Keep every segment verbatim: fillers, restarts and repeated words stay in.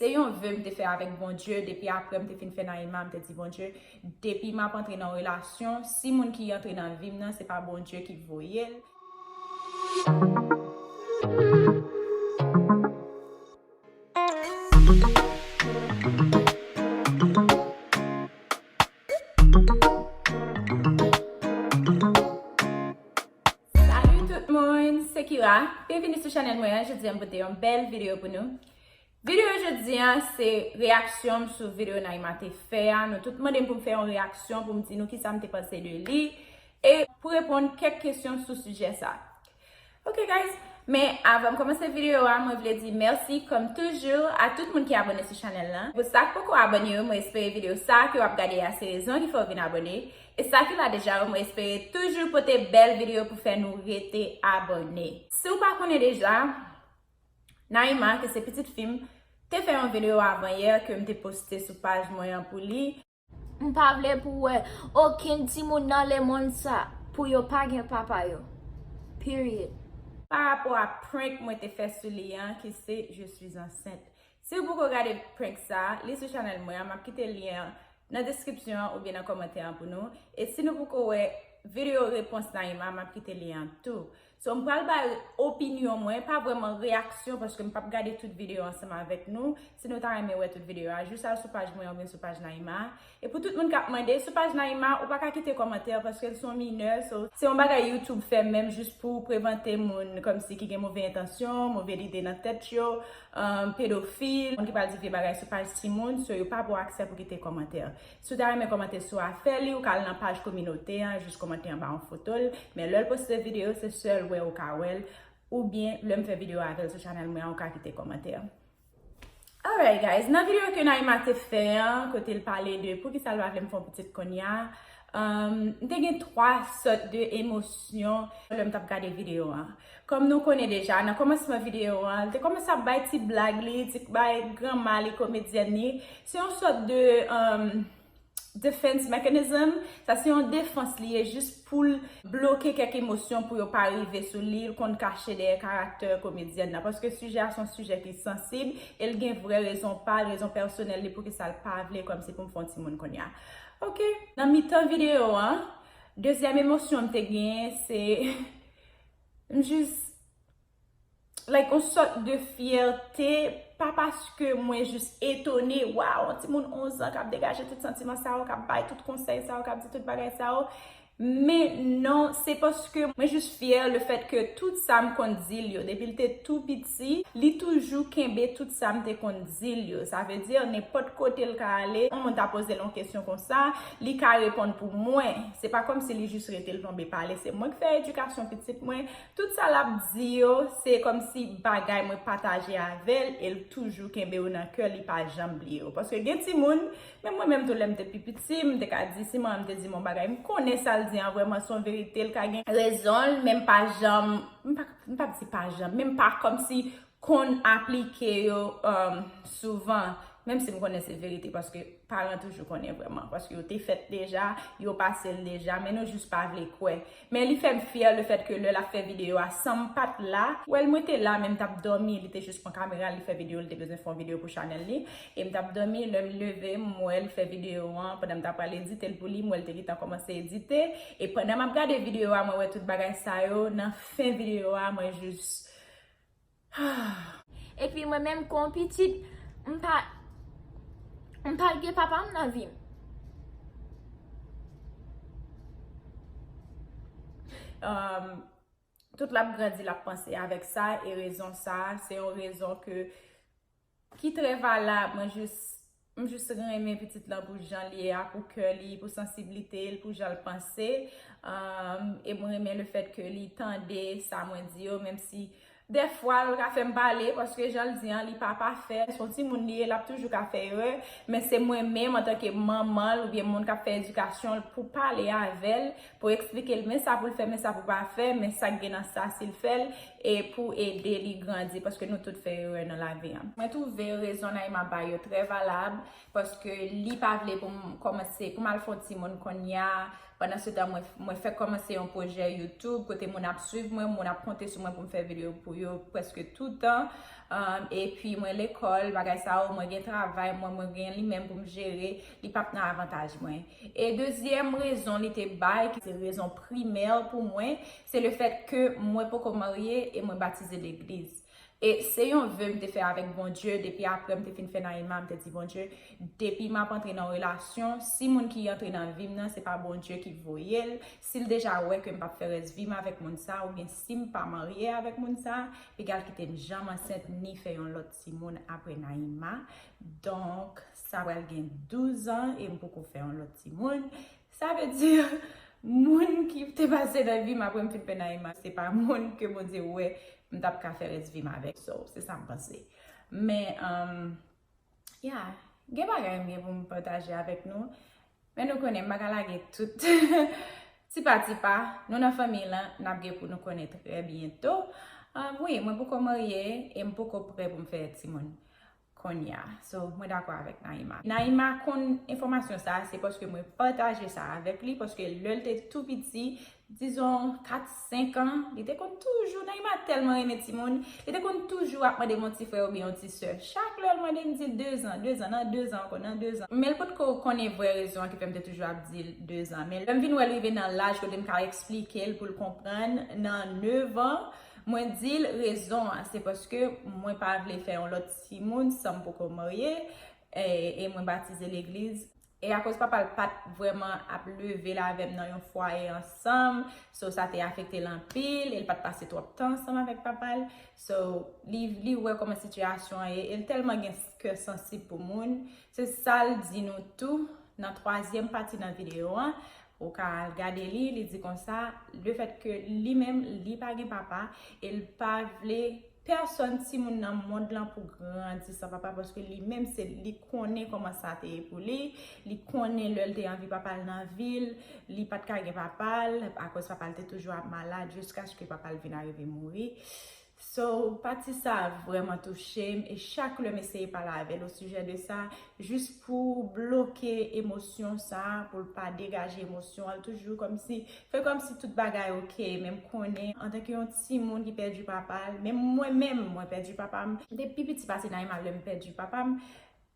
Se yon ve m te fè avèk Bondye, depi apre m te fin fè Naïma, m te di Bondye, depi m ap antre nan relasyon, si moun ki antre nan vi m nan, se pa Bondye ki voye l. Salut tout moun, se Kira. Byenvini sou chanèl mwen an. Jodi a m pote yon bèl videyo pou nou. Videyo jodi a se reyaksyon m sou videyo Naïma te fè a. Nou tout mande m pou m fè yon reyaksyon, pou m di nou kisa m te panse de li e pou reponn kèk kesyon sou sijè sa. Ok guys, men avan m kòmanse videyo a, mwen vle di mèsi kòm toujou a tout moun ki abòne sou chanèl lan. Pou sa k poko abòne yo, mwen espere videyo sa ke w ap gade a se rezon ki fè w vin abòne. E sa ki la deja yo, mwen espere toujou pote bèl videyo pou fè nou rete abòne. Si w pa konnen deja, Naïma, ke se pitit fi m, te fè yon videyo avan yè ke m te poste sou paj mwen an pou li. M pa vle pou wè okenn timoun nan lemonn sa pou yo pa gen papa yo. Period. Pa rapò a prank mwen te fè sou li an, ki se Je suis enceinte. Si w poko gade prank sa, li sou chanèl mwen an, m ap kite lyen an nan deskripsyon an oubyen nan kòmantè an pou nou. E si nou poko wè videyo repons Naïma, m ap kite lyen an tou. So, m pral bay opinyon mwen, pa vrèman reyaksyon, paske m p ap gade tout videyo ansanm avèk nou. Si nou ta renmen wè tout videyo a, jis al sou paj mwen oubyen sou paj Naïma. E pou tout moun k ap mande, sou paj Naïma, ou pa ka kite kòmantè paske l se yon minè. So, se yon bagay YouTube fè menm jis pou prevante moun kòmsi ki gen move entansyon, move lide nan tèt yo, um, pedofil, moun ki pral di vye bagay sou paj timoun, so yo pa ba w aksè pou kite kòmantè. Si w ta renmen kòmante sou afè li, ou ka al nan paj kominote an, jis kòmante anba yon foto l. Men lè l poste videyo, se sèl wè ou ka wè l. Oubyen, lè m fè videyo avè l sou chanèl mwen an, ou ka kite kòmantè. Alright guys, nan videyo ke Naïma te fè an, kote l pale de poukisa l pa vle m fè yon pitit kounye a, um, m te gen twa sòt de emosyon lè m t ap gade videyo an. Kòm nou konnen deja, nan kòmansman videyo an, li te kòmanse ap bay ti blag li, ti bay granma li, komedyèn li. Se yon sòt de, um, defense mechanism. Sa se yon defans li ye jis pou l bloke kèk emosyon pou yo pa rive sou li. L konn kache dèyè karaktè komedyèn nan. Paske sijè a se yon sijè ki sansib e l gen vrè rezon pa l, rezon pèsonèl li poukisa l pa vle kòmsi pou m fè yon timoun kounye a. Ok. Nan mitan videyo an, dezyèm emosyon m te genyen se m jis like, yon sòt de fyète, pa paske mwen jis etone, waw, yon timoun onz an k ap degaje tout santiman sa yo, k ap bay tout konsèy sa yo, k ap di tout bagay sa yo. Men non, se paske mwen jis fyè lefèt ke tout sa m konn di l yo, depi l te tou piti, li toujou kenbe tout sa m te konn di l yo. Sa vle di, nenpòt kote l ka ale, yon moun ta poze l yon kesyon konsa, li ka reponn pou mwen. Se pa kòmsi li jis rete l tonbe pale. Se mwen k fè edikasyon pitit mwen, tout sa l ap di yo, se kòmsi bagay mwen pataje avè l e l toujou kenbe yo nan kè, li pa janm bliye yo. Paske gen timoun, menm mwen menm tou lè m te pi piti, m te ka di, si manman m te di m yon bagay, m konnen sa l di an vrèman se yon verite, l ka gen rezon l, men m pa janm, m pa, m p ap di pa janm, men m pa kòmsi konn aplike yo, um, souvan, menm si m konnen se verite, paske paran toujou konnen vrèman, paske yo te fèt deja, yo pase l deja, men nou jis pa vle kwè. Men li fè m fyè lefèt ke lè l ap fè videyo a, san m pa t la, w wè l mwen te la, men m t ap dòmi, li te jis pran kamera l, li fè videyo, li te bezwen fè yon videyo pou chanèl li, e m t ap dòmi, lè m leve, m wè l fè videyo an, pandan m t ap pral edite l pou li, m wè l te gentan kòmanse edite, e pandan m ap gade videyo a, mwen wè tout bagay sa yo, nan fen videyo a, mwen jis Epi mwen menm kon pitit, m pa, m pa gen papa m nan vi m. Um, tout l ap grandi, l ap panse avèk sa, e rezon sa, se yon rezon ke ki trè valab. Mwen jis, m jis renmen pitit lan pou jan l ye a, pou kè li, pou sansiblite l, pou jan l panse. Um, e mwen renmen lefèt ke li tande sa mwen di yo, menm si dèfwa l ka fè m pale, paske jan l di an, li pa pafè. Se yon timoun li ye, l ap toujou ka fè erè, men se mwen menm, antanke manman l oubyen moun k ap fè edikasyon l, pou pale avè l, pou eksplike l men sa pou l fè, men sa pou pa fè, men sa k gen nan sa si l fè l, e pou ede li grandi, paske nou tout fè erè nan lavi an. Mwen twouve rezon Naïma bay yo trè valab, paske li pa vle pou m kòmanse, pou m al fè yon timoun kounye a, pandan se tan mwen, mwen fèk kòmanse yon pwojè YouTube, kote moun ap swiv mwen, moun ap konte sou mwen pou m fè videyo pou yo prèske toutan. Um, epi mwen lekòl, bagay sa yo, mwen gen travay mwen, mwen gen li menm pou m jere, li p ap nan avantaj mwen. E dezyèm rezon li te bay, ki se rezon primè pou mwen, se le fèt ke mwen poko marye e mwen batize legliz. E se yon ve m te fè avèk Bondye, depi apre m te fin fè Naïma, m te di Bondye, depi m ap antre nan relasyon, si moun ki antre nan vi m nan, se pa Bondye ki voye l, si l deja wè ke m p ap fè rès vi m avèk moun sa, oubyen si m pa marye avèk moun sa, piga l kite m janm ansent ni fè yon lòt timoun apre Naïma. Donk, sa pral gen douz an e m poko fè yon lòt timoun. Sa vle di, moun ki te pase nan vi m apre m fin fè Naïma, se pa moun ke Bondye wè m t ap ka fè rès vi m avèk. So, se sa m panse. Men, um, yeah, gen bagay m gen pou m pataje avèk nou. Men nou konnen, m pa ka lage tout. Tipa tipa, nou nan fanmiy lan, n ap gen pou nou konnen trè byento. Um, wi, mwen poko marye e m poko prè pou m fè timoun kounye a. So, mwen dakò avèk Naïma. Naïma konn enfòmasyon sa, se paske mwen pataje sa avèk li, paske lè l te tou piti, dizon kat, senk an, li te konn toujou, Naïma tèlman renmen timoun, li te konn toujou ap mande m yon ti frè oubyen yon ti sè. Chak lè l mande m, di l dezan, dezan, nan dezan ankò, nan dezan. Men l potko konnen vrè rezon an ki fè m te toujou ap di l dezan. Men lè m vin wè l rive nan laj kote m ka eksplike l pou l konprann, nan nevan, mwen di l rezon an, se paske mwen pa vle fè yon lòt timoun san m poko marye, e, e mwen batize legliz. E akoz papa l pa t vrèman ap leve l avè m nan yon fwaye ansanm, so sa te afekte l anpil, e l pa t pase twòp tan ansanm avèk papa l. So, li, li wè kòman sitiyasyon an ye, e l tèlman gen kè sansib pou moun. Se sa l di nou tou nan twazyèm pati nan videyo an. Ou ka al gade li, li di konsa, le fèt ke li menm, li pa gen papa, e l pa vle pèsòn timoun nan mond lan pou grandi san papa, paske li menm se li konnen kòman sa te ye pou li, li konnen lè l te anvi papa l nan vi l, li pa t ka gen papa l, akoz papa l te toujou ap malad jiskaske papa l vin arive mouri. So, pati sa a vrèman touche m, e chak lè m eseye pale avè l o sijè de sa, jis pou bloke emosyon sa a, pou l pa degaje emosyon an, l toujou kòmsi, fè kòmsi tout bagay oke, men m konnen, antanke yon timoun ki pèdi papa l, menm mwen menm, mwen pèdi papa m, m te pi piti pase Naïma lè m pèdi papa m,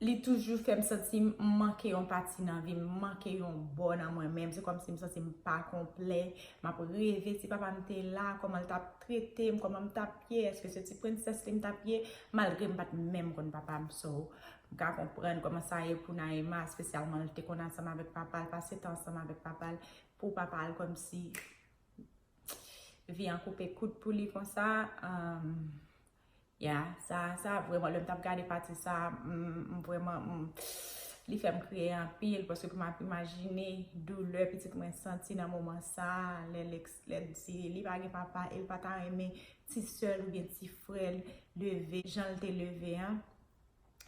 li toujou fè m santi m manke yon pati nan vi m, m manke yon bò nan mwen menm, se kòmsi m santi m pa konplè, m ap reve si papa m te la, kòman l t ap trete m, kòman m t ap ye, èske se ti prensès li m t ap ye, malgre m pa t menm konn papa m, so, m ka konprann kòman sa ye pou Naïma, espesyalman l te konn ansanm avèk papa l, pase tan ansanm avèk papa l, pou papa l kòmsi vi an koupe kout pou li konsa. Um, yeah, sa, sa vrèman, lè m t ap gade pati sa, m, m vrèman, m, li fè m kriye anpil, paske pou m ap imajine doulè pitit mwen santi nan moman sa, lè l eks-, lè l di li pa gen papa, e l pa ta renmen ti sè l oubyen ti frè l leve jan l te leve an,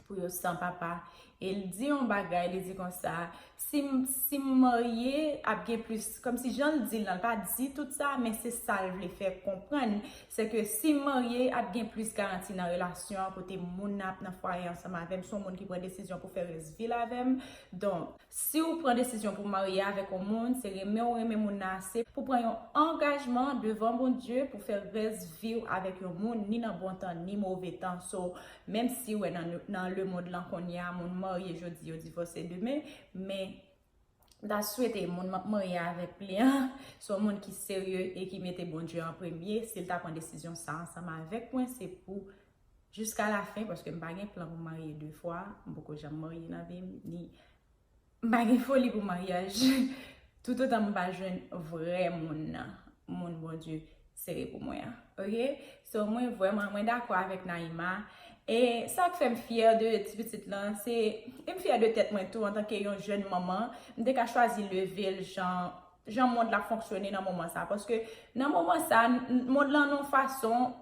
pou yo san papa. E l di yon bagay, li di konsa, si m, si m marye, ap gen plis, kòmsi jan l di l lan, l pa di tout sa, men se sa l vle fè konprann, se ke si m marye, ap gen plis garanti nan relasyon an, kote moun nan ap nan fwaye ansanm avè m, se yon moun ki pran desizyon pou fè rès vi l avè m. Donk, si w pran desizyon pou w marye avèk yon moun, se renmen w renmen moun nan ase pou pran yon angajman devan Bondye pou fè rès vi w avèk yon moun, ni nan bon tan, ni move tan. So, menm si w wè nan, nan lemonn lan kounye a, moun marye jodi, yo divòse demen, men m ta swete moun m ap marye avèk li an, se yon moun ki serye e ki mete Bondye an premye. Si l ta pran desizyon sa ansanm avèk mwen, se pou jiska lafen, paske m pa gen plan pou m marye de fwa, m poko janm marye nan vi m, ni m pa gen foli pou maryaj, toutotan m pa jwenn vrè moun nan, moun Bondye sere pou mwen an. Oke? So, mwen vrèman, mwen dakò avèk Naïma. E sa k fè m fyè de ti pitit lan, se, e m fyè de tèt mwen tou, antanke yon jèn manman, m te ka chwazi leve l jan, jan mond la fonksyone nan moman sa. Paske nan moman sa, n-, mond lan nan yon fason,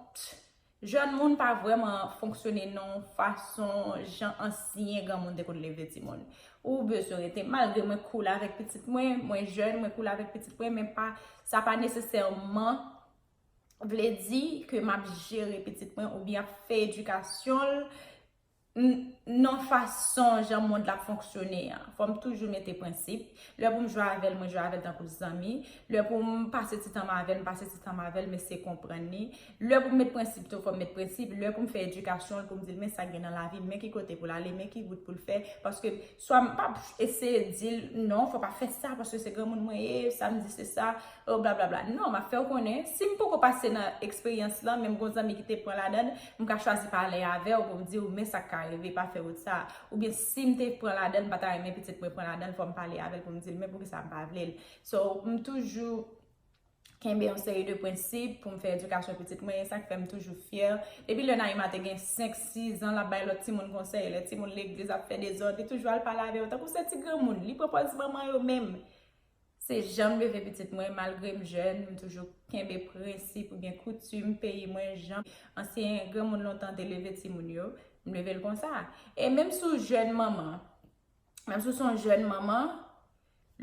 jèn moun pa vrèman fonksyone nan yon fason jan ansyen granmoun te konn leve timoun. Ou bezwen rete, malgre mwen cool avèk pitit mwen, mwen jèn, mwen cool avèk pitit mwen, men pa, sa pa nesesèman vle di ke m ap jere pitit mwen oubyen ap fè edikasyon l n- nan fason jan mond la fonksyone an. Fò m toujou mete prensip. Lè pou m jwe avè l, mwen jwe avè l tankou zanmi. Lè pou m pase ti tan m avè l, m pase ti tan m avè l, m eseye konprann li. Lè pou m met prensip tou, fò m met prensip. Lè pou m fè edikasyon l, pou m di l, men sa k gen nan lavi, men ki kote pou l ale, men ki wout pou l fè. Paske swa m p ap eseye di l, non, fò w pa fè sa, paske se granmoun mwen ye, sa m di se sa, oh, blablabla. Non, m ap fè w konnen. Si m poko pase nan eksperyans lan, men m gon zanmi ki te pran ladan l, m ka chwazi pale avè w pou m di w, men sa k ka rive, pa fè wout sa. Oubyen si m te pran ladan l, m pa ta renmen pitit mwen pran ladan l, fò m pale avè l pou m di l, men poukisa m pa vle l. So, m toujou kenbe yon seri de prensip pou m fè edikasyon pitit mwen, e sa k fè m toujou fyè. Depi lè Naïma te gen senk, sis zan, l ap bay lòt timoun konsèy. Lè timoun legliz ap fè dezòd, li toujou al pale avè yo, tankou se ti granmoun. Li pran pòz manman yo menm. Se jan m leve pitit mwen, malgre m jèn, m toujou kenbe prensip oubyen koutim peyi mwen, jan ansyen granmoun lontan te leve timoun yo, m leve l konsa. E menm si w jèn manman, menm si w se yon jèn manman,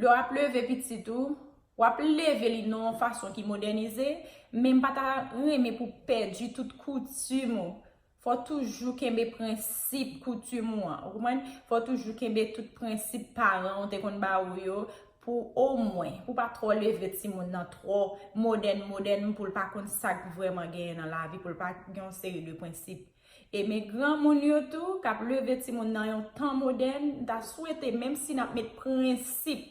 lè w ap leve pitit ou, w ap leve li nan yon fason ki modènize, men m pa ta renmen pou w pèdi tout koutim ou. Fò w toujou kenbe prensip koutim ou an, ou konprann? Fò w toujou kenbe tout prensip paran w te konn ba ou yo, pou omwen, pou pa twò leve timoun nan twò modèn, modèn, pou l pa konn sa k vrèman genyen nan lavi, pou l pa gen yon seri de prensip. E men granmoun yo tou, k ap leve timoun nan yon tan modèn, m ta swete, menm si n ap met prensip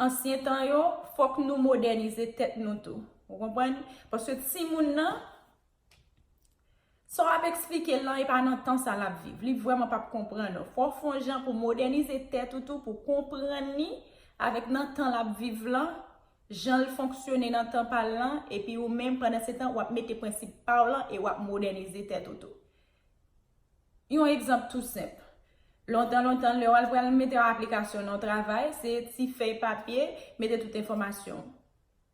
ansyen tan yo, fòk nou modènize tèt nou tou. Ou konprann? Paske timoun nan, sa w ap eksplike l lan, e pa nan tan sa l ap viv. Li vrèman p ap konprann ou. Fò w fè yon jan pou modènize tèt ou tou, pou konprann li avèk nan tan l ap viv lan, jan l fonksyone nan tan pa l lan, epi ou menm, pandan se tan, w ap mete prensip pa w lan e w ap modènize tèt ou tou. Yon egzanp tou senp. Lontan, lontan, lè w al pral mete yon aplikasyon nan yon travay, se ti fèy papye, mete tout enfòmasyon w.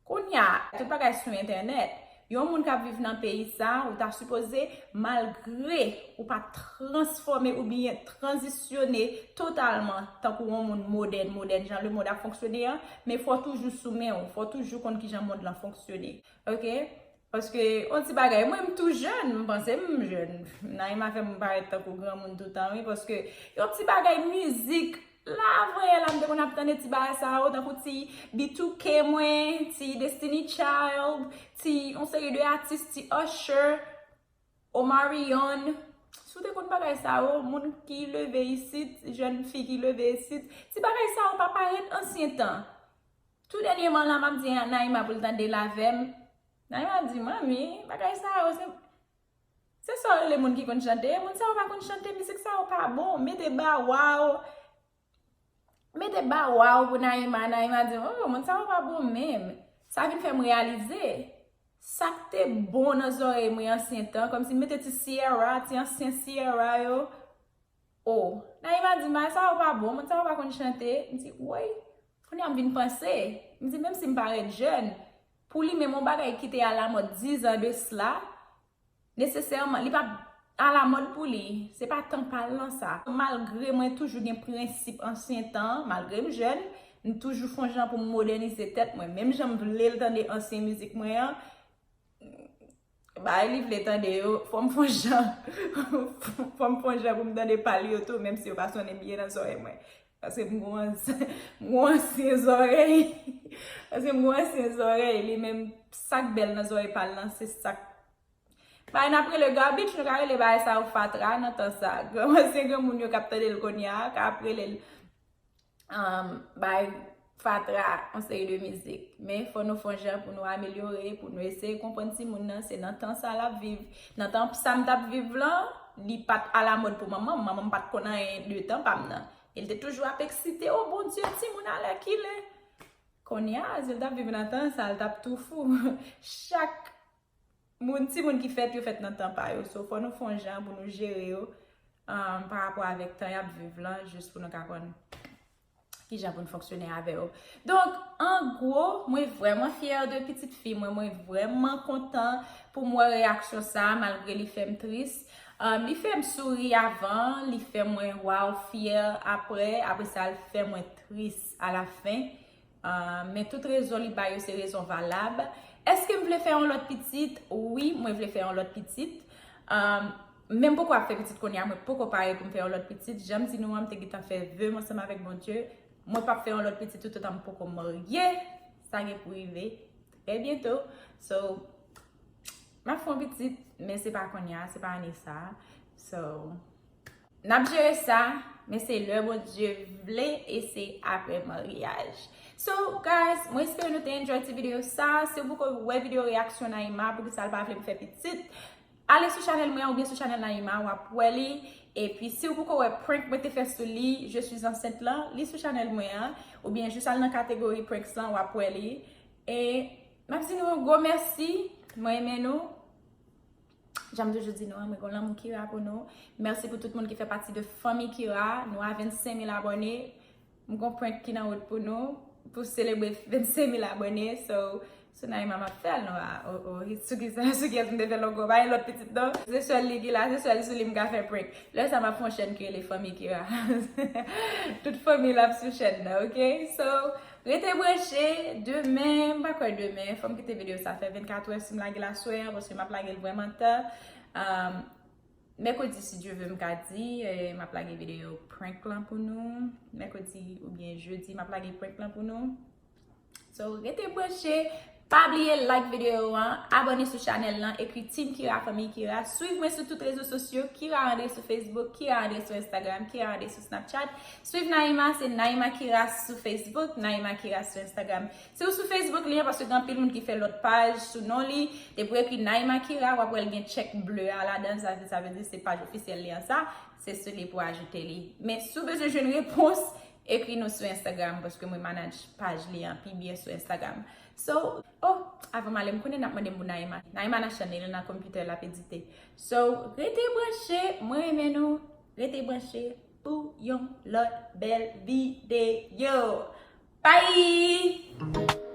Kounye a, tout bagay sou entènèt. Yon moun k ap viv nan peyi sa, ou ta sipoze, malgre ou pa transfòme oubyen tranzisyone totalman, tankou yon moun modèn, modèn, jan lemond ap fonksyone an, men fò w toujou sou men w, fò w toujou konn kijan mond lan fonksyone. Oke? Paske, yon ti bagay, mwen, m tou jèn, m panse m jèn. Naïma fè m parèt tankou granmoun toutan, wi, paske yon ti bagay mizik, la, vrè, la, m te konn ap tande ti bagay sa yo, tankou ti B two K mwen, ti Destiny Child, ti yon seri de atis, ti Usher, Omarion. Si w te konn bagay sa yo, moun ki leve isit, jèn fi ki leve isit, ti bagay sa yo pa parèt ansyen tan. Tou dènyèman la, m ap di Naïma pou l tande l avè m. Naïma di, manmi, bagay sa yo, se, se sa w rele moun ki konn chante? Moun sa yo pa konn chante, mizik sa yo pa bon, mete bawaw. Mete bawaw pou Naïma, Naïma di, oh, moun sa yo pa bon menm. Sa vin fè m reyalize, sa k te bon nan zòrèy mwen ansyen tan, kòmsi m mete ti Ciara, ti ansyen Ciara yo, oh, Naïma di, bagay sa yo pa bon, moun sa yo pa konn chante. M di, woy, kounye a m vin panse. M di, menm si m parèt jèn, pou li menm, yon bagay ki te alamòd dizan de sila, nesesèman, li p ap alamòd pou li. Se pa tan pa l lan sa. Malgre mwen toujou gen prensip ansyen tan, malgre m jèn, m toujou fè yon jan pou m modènize tèt mwen. Menm jan m vle l tande ansyen mizik mwen an, bagay li vle tande yo, fò m fè yon jan, fò m fè yon jan pou m tande pa l yo tou, menm si yo pa sonnen byen nan zòrèy mwen. Paske m gon, m gon ansyen zòrèy. Paske m gon ansyen zòrèy, li menm, sa k bèl nan zòrèy pa l lan, se sa k, bagay n ap rele garbage, nou ka rele bagay sa yo fatra nan tan sa. Gran, ansyen granmoun yo k ap tande l kounye a, ka ap rele l, um, bay fatra, yon seri de mizik. Men fò nou fè yon jan pou nou amelyore, pou nou eseye konprann timoun nan, se nan tan sa l ap viv. Nan tan sa m t ap viv lan, li pa t alamòd pou manman m. Manman m pa t konn anyen de tan pa m nan. E l te toujou ap eksite, o Bondye, timoun alèkile. Kounye a, si l t ap viv nan tan sa, l t ap tou fou. Chak moun, timoun ki fèt, yo fèt nan tan pa yo. So, fò nou fè yon jan pou nou jere yo, um, pa rapò avèk tan y ap viv lan, jis pou nou ka konn kijan pou n fonksyone avè yo. Donk, an gwo, mwen vrèman fyè de pitit fi mwen, mwen vrèman kontan pou m wè reyaksyon sa a, malgre li fè m tris. Um, li fè m souri avan, li fè mwen, waw, fyè apre, apre sa, l fè mwen tris alafen. Ah, men tout rezon li bay yo se rezon valab. Èske m vle fè yon lòt pitit? Wi, mwen vle fè yon lòt pitit. Ah, Men m poko ap fè pitit kounye a, mwen poko pare pou m fè yon lòt pitit. Jan m di nou an, m te gentan fè ve m ansanm avèk Bondye. Mwen p ap fè yon lòt pitit toutotan m poko marye. Sa gen pou rive trè byento. So, m ap fè yon pitit, men se pa kounye a, se pa ane sa. So, n ap jere sa, men se lè Bondye vle e se apre maryaj. So, guys, mwen espere nou te enjoy ti videyo sa. Si w poko wè videyo reyaksyon Naïma, poukisa l pa vle m fè pitit, ale sou chanèl mwen an oubyen sou chanèl Naïma, w ap wè li. Epi, si w poko wè prank mwen te fè sou li, Je suis enceinte lan, li sou chanèl mwen an, oubyen jis al nan kategori pranks lan, w ap wè li. E m ap di nou yon gwo mèsi. Mwen renmen nou. Jan m toujou di nou an, mwen gen lanmou Kira pou nou. Mèsi pou tout moun ki fè pati de fanmi Kira. Nou a vennsenk mil abòne. M gon prank ki nan wout pou nou, pou selebre vennsenk mil abòne. So, sou Naïma m ap fè l, nou a, o, o, sou ki sa, sou kiyès m te fè l ankò, pa gen lòt pitit non. Se sèl li ki la, se sèl sou li m ka fè prank. Lè sa m ap fè yon chèn ki rele Fanmi Kira. Tout fanmi l ap sou chèn nan, ok? So, rete branche, demen, m pa kwè demen, fò m kite videyo sa fè vennkat è si m lage l aswè an, paske m ap lage l vrèman ta. Um, Mèkredi, si Dye vle, m ka di, eh, m ap lage videyo prank lan pou nou. Mèkredi oubyen jedi, m ap lage prank lan pou nou. So, rete branche. Pa bliye like videyo an, abòne sou chanèl lan, ekri Team Kira, Fanmi Kira. Swiv mwen sou tout rezo sosyo, Kira André sou Facebook, Kira André sou Instagram, Kira André sou Snapchat. Swiv Naïma, se Naïma Kira sou Facebook, Naïma Kira sou Instagram. Si w sou Facebook li an, paske gen anpil moun ki fè lòt paj sou non li, depi w ekri Naïma Kira, w ap wè l gen tchèk ble a ladan, sa, sa vle di se paj ofisyèl li an sa, se sou li pou ajoute li. Men si w bezwen jwenn repons, ekri nou sou Instagram, paske mwen manaj paj li an pi byen sou Instagram. So, oh, avan m ale, m konnen n ap mande m pou Naïma. Naïma nan chann li, li nan konpitè l ap edite. So, rete branche, mwen renmen nou, rete branche pou yon lòt bèl videyo. Bye!